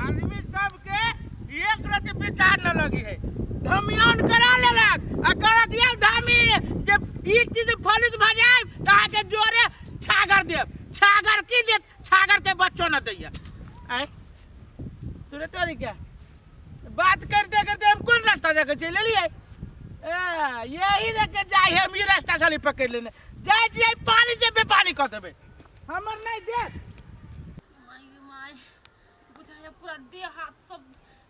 आदमी सबके एक रति विचार न लगी है। धमियान करा लेलक आ कहलक ये धामी जे ई चीज फलित भऽ जाय तऽ अहाँके जोरे छागर देब। छागर की देत? छागर के बच्चो न दैया। आय तुरंत तोरी क्या बात करते करते हम कोन रास्ता जाके चलि एलियै? ए, यही देख जाय है, हम ई रास्ता छली पकड़ लेने जाइ छियै, पानी से बेपानी कऽ देबै हमर नहि देख। माय गे माय, बुझाइया पूरा देह हाथ सब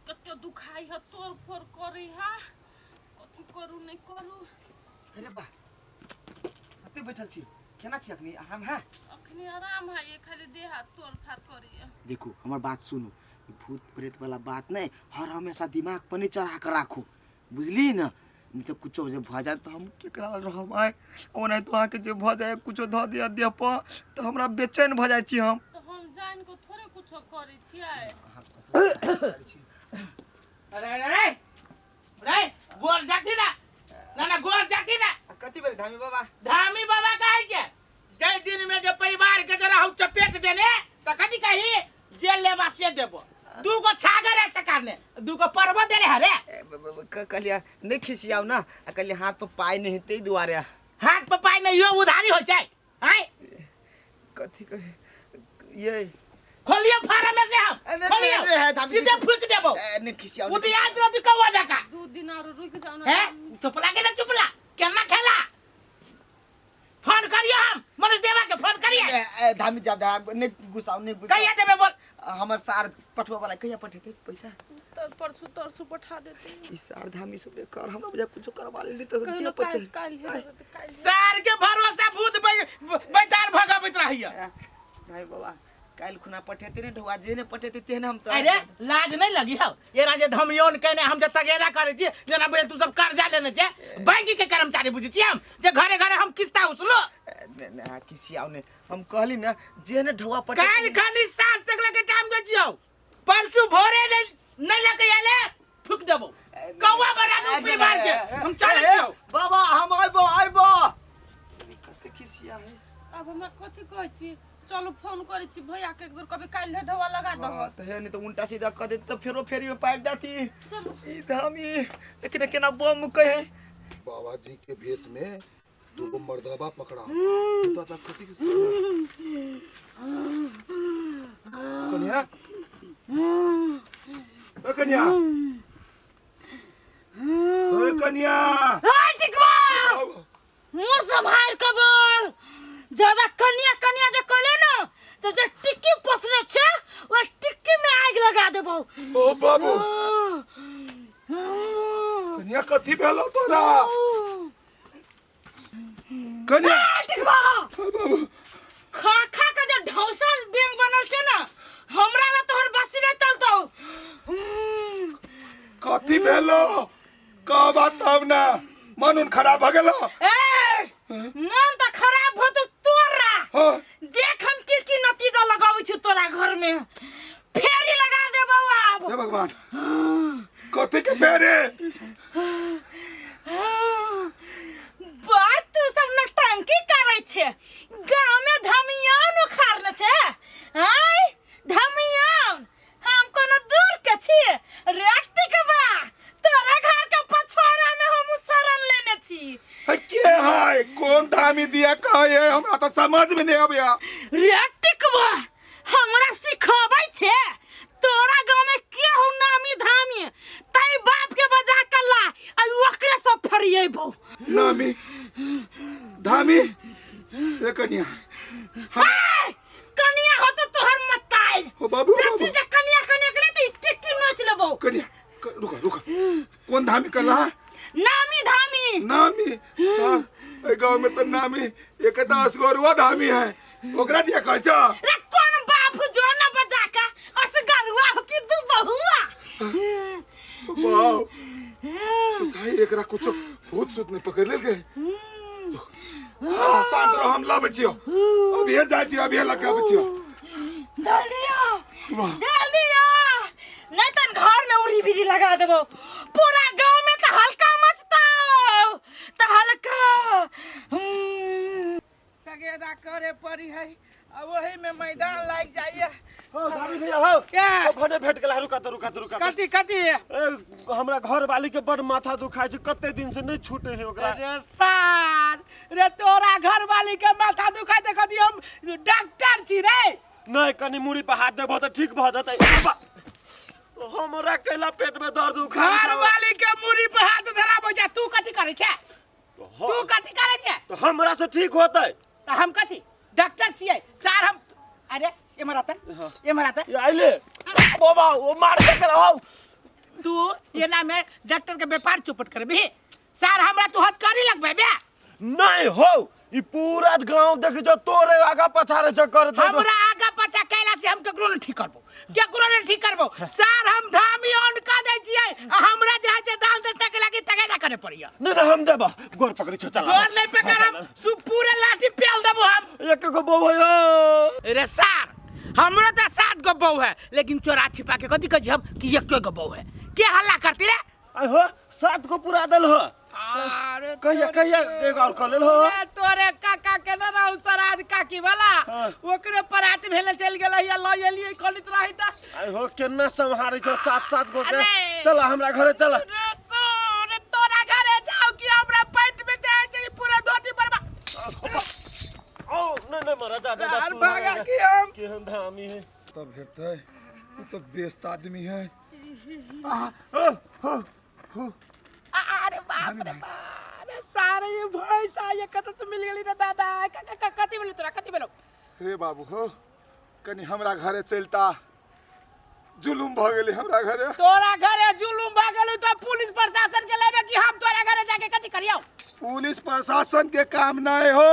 कते दुखाइ है, तोड़ फोड़ करै है, कथी करू नहि करू। अरे बा, कते बैठल छी, केना छी अखनी? आराम है? अखनी आराम है, ये खाली देह हाथ तोड़ फाड़ करैया। देखू, हमर बात सुनू, ई भूत प्रेत वाला बात नहीं, हर हमेशा दिमाग पर नहीं चढ़ा के राखू, बुझली ना? नहीं तो कुछो जे भऽ जाए तऽ हम केकरा लग रहब? आय ओनाहितो अहाँके जे भऽ जाए, कुछो धऽ दिअ देह पर तऽ हमरा बेचैन भऽ जाइ छी हम। तऽ हम जानि कऽ थोड़े कुछो करै छियै। अहाँ कतौ करै छी? अरे अरे अरे अरे, गोर जाती ना ना ना, गोर जाती ना। आ कथी भेलै धामी बाबा? धामी बाबा कहै के जै दिन में जे परिवार के जरा हम चपेट देने तऽ कथी कही, जे लेबा से देबो। दू गो छागर है सरकार ने, दू गो पर्व देले हरे। ए, कहलियै नहि खिसियाउ ना, आ कहलियै हाथ पर पाइ नहि हेतै दुआरे। हाथ पर पाइ नहि यो उधारी होइ छै? आय कथी कहे ये खोलियो फार्म में से हम। ए, नहीं, खोलियो। नहीं, नहीं, धामी सीधे जी। फूक देबो। ए, नहीं खिसियाउ, उ नहीं तो याद रह तू कौवा जका। दू दिन आरो रुकि जाउ ना। हैं चुपला के ना चुपला केना खेला? फोन करियो, हम मनोज देवा के फोन करिए। ए, ए, धामी ज्यादा नहीं गुस्साओ, नहीं गुस्साओ। कहिया देबे बोल? हमर सार पठवा वाला कहिया पठेते पैसा? तर परसू तरसू पठा देते। ई सार धामी सब बेकार, हमरा बुझा कुछो करवा लेली तऽ कहियो दिअ काल्हि पचे। काल्हि हे देते, काल्हि। सार के भरोसा भूत बैताल भगाबैत रहैया। धामी बाबा, काल्हि खुना पठेते ने ढौआ, जे ने पठेते तेहन हम तो। अरे लाज नहीं लगी हौ? ये राजे धमियोन कहने हम जे तगेदा करै छी, जेना बोले तू सब कर्जा लेने छे, बैंक के कर्मचारी बुझै छी हम जे घरे घरे हम किस्ता उसलो। ने ने किसी आउ ने, हम कहली ने जे ने ढौआ पठेते। काल्हि खाली साँझ तक लगे टाइम दे छियौ, परसू भोरे ले नहीं लगे आले फूक देबो, कौवा बना दू परिवार के। हम चलै छियौ बाबा, हम आइबो आइबो। कते खिसिया है। आब हमरा कथी कहै छी? चलू, फोन करै छी भैया के एक बेर, कभी काल्हि ढौआ लगा दहो। हाँ, तऽ हे नहीं तऽ उल्टा सीधा कह देत तऽ फेरो फेरी में पाटि जाती। चलू। ई धामी लेकिन केना बम कहे। बाबा जी के भेष में दूगो मर्दबा पकड़ा तो तब कथी के कन्या? ए कन्या, ए कन्या। टिकवा, मुंह सम्हार के बोल। ज्यादा कन्या कन्या जे कहले ना तो जे टिक्की पोसने छे ओ टिक्की में आग लगा देबो। ओ बाबू, कन्या, कथी भेलो तोरा कन्या? टिकवा। ओ बाबू। खा खा के जे ढौसा बेंग बनल छे ना, हमरा ला तोहर बसी नहीं चलतो। कथी भेलो कह बात तब ना, मन उन खराब भ गेलो? ए, मन त खराब हो तो तोरा। हाँ। देख हम की की नतीजा लगाबै छी तोरा घर में, फेरी लगा देबौ आब। हे भगवान, कथी के फेरे? बड़ तू सब नौटंकी करै छे, गाँव में धमियान उखाड़ने छे। आय धमियान, हम कोनो दूर के छी रे टिकबा? तोरा घर के पछुआरा में हम शरण लेने छी। हे, के है? कौन धामी दिया कहे? हमरा तो समझ में नहीं आबया। रे टिकबा, हमरा सिखबै छे? तोरा गाँव में के हो नामी धामी? तै बाप के बजा कल्ला आ ओकरे सब फरिएबो। नामी धामी? ए कन्या। ए, कनिया हो तो तोहर मताइल। ओ बाबू, बेसी बाबू। जे कनिया कनिया के तो टिक्की नोच लेबो। कन्या, रुका रुका, कौन धामी कला? नामी धामी। नामी सर, ए गांव में तो नामी एकटा असगरुआ धामी है, ओकरा दिया कहै छ? रे कोन बाप जो न बजा का असगरुआ हो कि दू बहुआ? बाप चाहे एकरा कुछ भूत सूत नहीं पकड़ लेल के। शांत रहो, हम लाबै छियो, अभिये जाइ छियो, अभिये लऽ के आबै छियो। डालिया। वाह। डालिया नहीं तन घर में उड़ी बिड़ी लगा देबो, पूरा गांव में तो हल्का मचता तो हल्का। तगेदा करे पड़ी है आ वही में मैदान लाग जाइए। हो धामी भैया हो। क्या? ओ, भने भेट गेला। रुका तो, रुका तो, रुका तो। कथी कथी? ए, हमरा घर वाली के बड़ माथा दुखाय छै, कते दिन से नहीं छूटे है ओकरा। अरे सार रे, तोरा घर वाली के माथा दुखाय ते कथी हम डॉक्टर छी रे? नहीं, कनी मुड़ी पर हाथ देबो तऽ ठीक भऽ जेतै। हमरा कैला पेट में दर्द उखा घर वाली के मुड़ी पर हाथ धराबो जा, तू कथी करै छै? तू कथी करै छै? तो हमरा से ठीक होतै। तऽ हम कथी डॉक्टर छियै सार हम? अरे एमहर आते, एमहर आते। ये आइले बाबा, ओ मार के कर हो। तू एना में डॉक्टर के व्यापार चौपट करबी सार? हमरा तू हथकड़ी लगबे बे? नहीं हो, ई पूरा गांव देख जो तोरे आगा पछाड़े से कर दे। हमरा आगा पछा कैला से हम केकरो नहीं ठीक करबो, केकरो नहीं ठीक करबो सार। हम धामी ऑन कर दै छियै आ हमरा जे है से दान दस्ता के लागी तगेदा करे पड़िया। नहीं नहीं, हम देबा, गोर पकड़ी छो, चल। गोर नहीं पकड़म, सु पूरे लाठी पेल देबो हम। एक गो बहू है। रे सार, हमरो तो 7 गो बहू है, लेकिन चोरा छिपा के कथी कहै छी हम कि एक गो बहू है। के हल्ला करती रे? आय हो, 7 गो पूरा दल हो। अरे कहिया कहिया एगो और कर लेल हो? ए, तोरे काका के न रहू सराद काकी वाला। हाँ। ओकरे परात भेले चल गेल या ल एलियै कहलित रही त। आय हो, केना सम्हारे छो 7 7 गो के? अरे। चल, हमरा घरे चल। रे सुन, तोरा घरे जाओ कि हमरा पेट में जाए छै पूरा धोती पर ओ नहीं नहीं, मरा जा जा जा। सार तू भागा हमरा- कि हम केहन धामी है। तब भेटतै, ओ तऽ व्यस्त आदमी है। अरे बाप रे बाप रे, सारे ये भैंसा ये कत से मिल गेली रे दादा? कथी भेलो तोरा? कथी भेलो? हे बाबू हो, कनी हमरा घरे चलता, जुलुम भऽ गेलै हमरा घरे। तोरा घरे जुलुम भऽ गेलौ तऽ पुलिस प्रशासन के लेबे कि हम तोरा घरे जाके कथी करियौ? पुलिस प्रशासन के काम नहीं हो,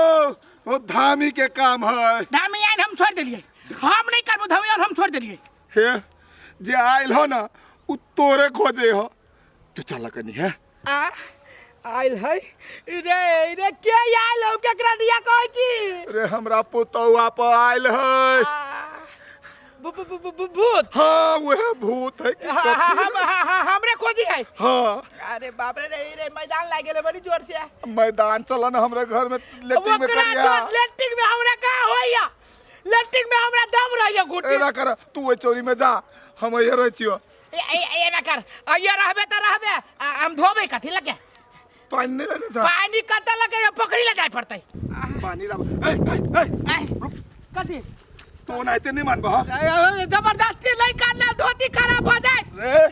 वो धामी के काम है। धामी आइन हम छोड़ देलियै, हम नहीं करबो धामी आइन, हम छोड़ देलियै। हे, जे आयल हो ना उ तोरे खोजे हो, तू चल कनी है। आ आयल है रे? रे के आयल हो? केकरा दिया कहै छी? रे, हमरा पुतौआ पर आयल है। आ, भू- भू- भू- भू- भूत? हाँ, वह भूत है कि हाँ, हाँ, कथी? हाँ, हाँ, हमरे खोजी है? हाँ। अरे बाप रे रे रे, मैदान लाग गेलै बड़ी जोर से। मैदान चल ना हमरा घर में लेट्रिन में ओकरा करिया। तो लेट्रिन में हमरा कहाँ होइया? लेट्रिन में हमरा दम रहैया घुटी। एना कर, तू ओहि चोरी में जा, हम एहिए रहै छियो। ए ए एना कर, अइया रहबे त रहबे, हम धोबे कथी लगे? पानी नहीं लेने जा। पानी कतऽ लगे? पोखरी ले जाय पड़तै। पानी ला। ए ए ए। ए, कथी? तू ओनाहिते नहीं मानबह। ए, ए, जबरदस्ती नहीं करना, धोती खराब हो जाए। रे,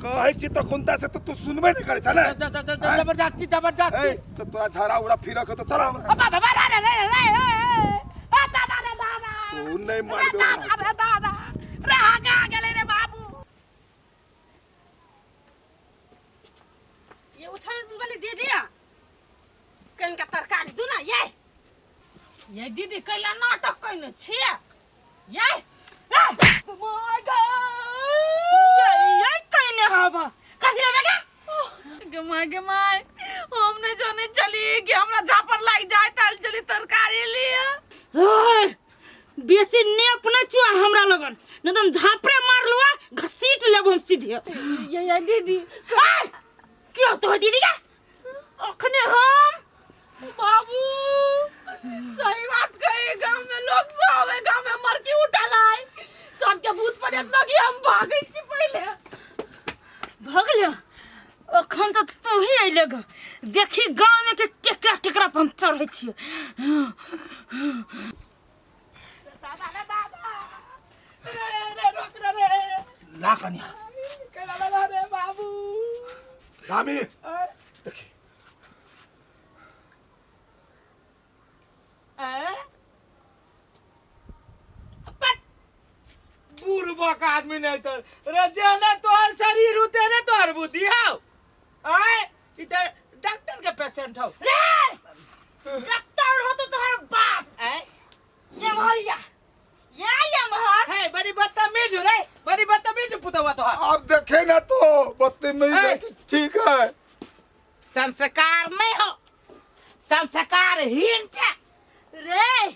कहै छी तो कुंता से तो तू सुनबे नहीं करै छ ने। जबरदस्ती जबरदस्ती। ए, तो तोरा झाड़ा उड़ा फिरक हो तो चल हमरा। अबा बाबा रे रे रे रे रे, ए दादा रे दादा। तू नहीं रे मानबे। दादा रे दादा रे, आगे आ गेलै रे बाबू। ये उछल वाली दीदी कनिका तरकारी दू ना। ये दीदी, कैला नाटक कैने छियै ये? My God, ये ये कैने हवा कथी लेबे गे? गे my, गे my, हम नहीं जाने चली कि हमरा झापर लाग जाए ताल। चली तरकारी लिए। ओए, बेसी नेप न चुआ हमरा लगन, नहीं तो झापड़े मार लुआ, घसीट लेब हम सीधे। ये दीदी। आय, क्यों तो दीदी का अखने हम बाबू सही बात कहे, गांव में लोग सब है, गांव में मरकी उठल है, सबके भूत प्रेत लगी, हम भागै छी पहिले। भगले, अखन तो तू ही अइले ग, देखी गाँव में के केकरा केकरा पर हम चढ़ै छियै। दादा रे दादा रे रे, रोक रे रे। ला कनिया। कैला ला रे बाबू। धामी, देखी। ए? पट बुढ़बक आदमी नहीं तो रे, जेने तोहर शरीर उते ने तोहर बुद्धि हौ। आय, ई त डॉक्टर के पेशेंट हौ। रे, डॉक्टर हो तो तोहर बाप। आय। ये मरिया ये ये महर हे, बड़ी बदतमीज हो रे, बड़ी बदतमीज हो पुतवा तोहर। अब देखे ना तो बदतमीज है कि ठीक है। संस्कार नहीं हो, संस्कारहीन छे। रे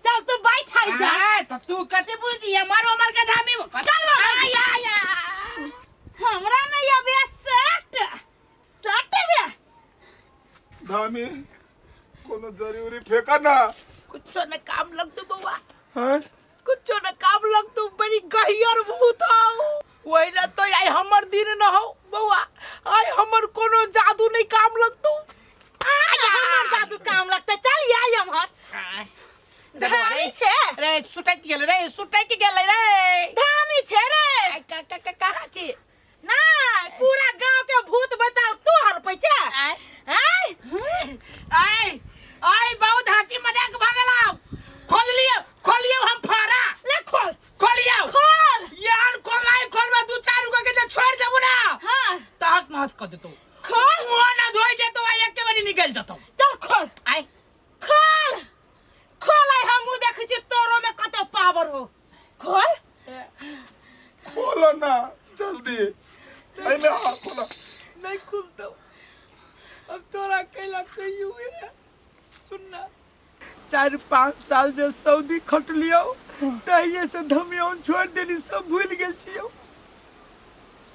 चल, तू बैठ आई जा। आय, तो तू कथी बुझी? हमार उमर के धामी हो। चल। आय आय आय। हमरा में ये बे सेट सेट बे। धामी, कोनो जड़ी उड़ी फेंका ना। कुछो न काम लगतो बउआ। हैं? कुछो न काम लगतो, बड़ी गहियर भूत हौ। वही ला तो आई हमर दिन न हो बौआ, आई हमर कोनो जादू नहीं काम लगतो। आज हमर जादू काम लगतै, चल आई हमर। धामी छे। रे सुटक गेल रे, सुटक गेल रे। धामी छे रे। आई का का का कहाँ छी? नहीं, पूरा गांव के भूत बताओ तू हर पैसा। आय। आय। आय आय बहुत हंसी मजाक भऽ गेलौ। खोल लियौ, खोल लियौ हम फाड़ा। ले खोल। खोलियौ। खोल। यार खोलनाइ खोलबा, दू चार गो के जे छोड़ देबू ना। हाँ। तहस नहस कर देतौ। खोल। मुँह ना धोइ देतौ आ एके बारी निकलि जेतौ। चल खोल। आय। खोल। खोल आइ हमहूँ देखै छी तोरो में कते पावर हो। खोल। खोलो ना जल्दी, एहिमे हाँ खोलो। नहीं खुलतौ अब तोरा कैला कहियो है। सुन ना, 4-5 साल जे सऊदी खटलियौ तहिए से धमियौन छोड़ देली, सब भूल गेल छियौ।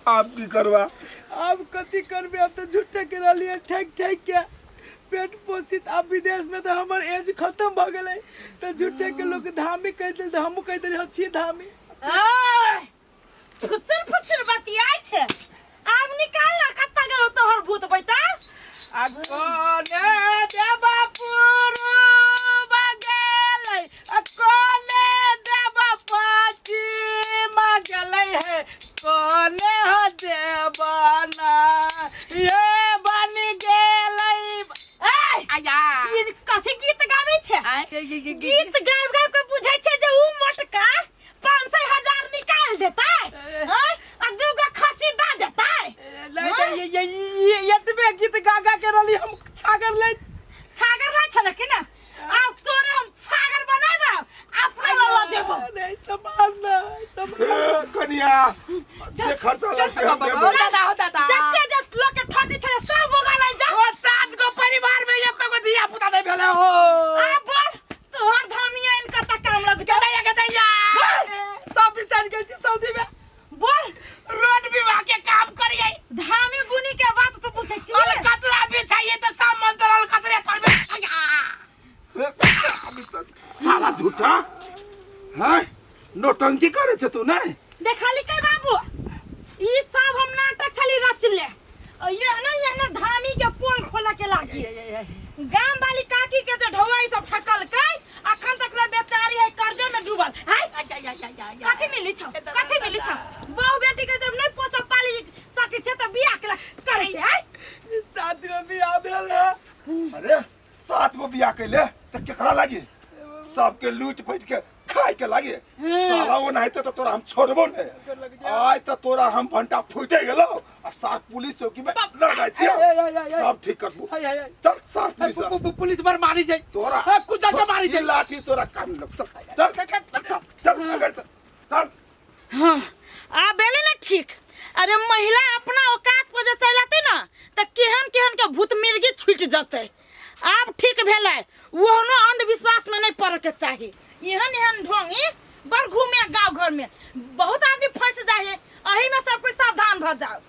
आप की करवा? आब कथी करबे, अब तो झूठे के रहलियै ठैक ठैक के पेट पोसित। आब विदेश में तो हमर एज खत्म भ गेलै, तऽ झूठे के लोग धामी कहि देल तऽ हमहूँ कहि देलियै हँ छी धामी। ओए, फुसुर फुसुर बतियाइ छै। आब निकाल ना, कत्ता गेलौ तोहर भूत बैता? आ कोने देबा पुरुब गेलै, आ कोने देबा पश्चिम गेलै हे, कोने हो देबा ना ये बन गेलै। ए, आया। ई कथी गीत गाबै छै? आय, ये गीत गाबि गाबि के बुझै छै जे ऊ मोटका 500 हजार निकाल देतै, आँय? आ दूगो खस्सी दऽ देतै। नहीं, नहीं, ये ये ये एतबे गीत गा गा के रहली हम छागर ले। छागर लै छलै कि ना? आब तोरे हम छागर बनेबौ, अपना लऽ लऽ जेबौ। नहीं, संभाल ना, संभाल। ए, कनिया जे खर्चा लगतै हम हो देबै। दादा, हो दादा। जते जते लोक के ठकै छलै सब उगलै जा। ओ सात गो परिवार में एक गो धिया पुता नहीं भेले हो। आ बोल तोहर धमिया इन कता काम लगतौ? गदैया गदैया सब बिसर गेल छी सऊदी में। बोल। रोड विवाह के काम करिए। धामी गुनी के बात तू पूछै छी? अलकतरा बिछाइए तो सब मंत्र अलकतरे करबे। साला झूठा हैं, नौटंकी करे छे तू नहीं? देखली के बाबू, ई सब हम नाटक छली रचले। ये ना ये ना धामी के पोल खोला के लागी। गाम वाली काकी के जे ढोवाई सब ठकलकै, अखन तक ले बेचारी है कर्जे में डूबल है। कथी मिली छौ, कथी मिली छौ? बहु बेटी के जब नहीं पोसब पाली सकै छै त बियाह के करै छै है। सात गो बियाह भेल है। अरे सात गो बियाह कैले त केकरा लागी? सबके लूट पैट के खाए के लागे। साला वो नहीं तो तोरा हम छोड़बो नहीं। आय तो तोरा हम भंटा फूटे गेलो आ सार पुलिस चौकी में लड़ जाय छियो, सब ठीक करबो। चल सार पुलिस ला। पुलिस पर मारी जाय तोरा। हाँ, कुछ जाके मारी जाय। ई लाठी तोरा काम लग। चल चल चल चल चल अगर चल चल। हाँ आ बेले ना ठीक। अरे महिला अपना औकात पर जे चलते ना त केहन केहन के भूत मिर्गी छूट जतै। आब ठीक भेलै, ओहनो अंधविश्वास में नहीं पड़े के चाही। एहन एहन ढोंगी बड़ घूमे गांव घर में, बहुत आदमी फंस जाए है। एही में सब कुछ सावधान भ जाओ।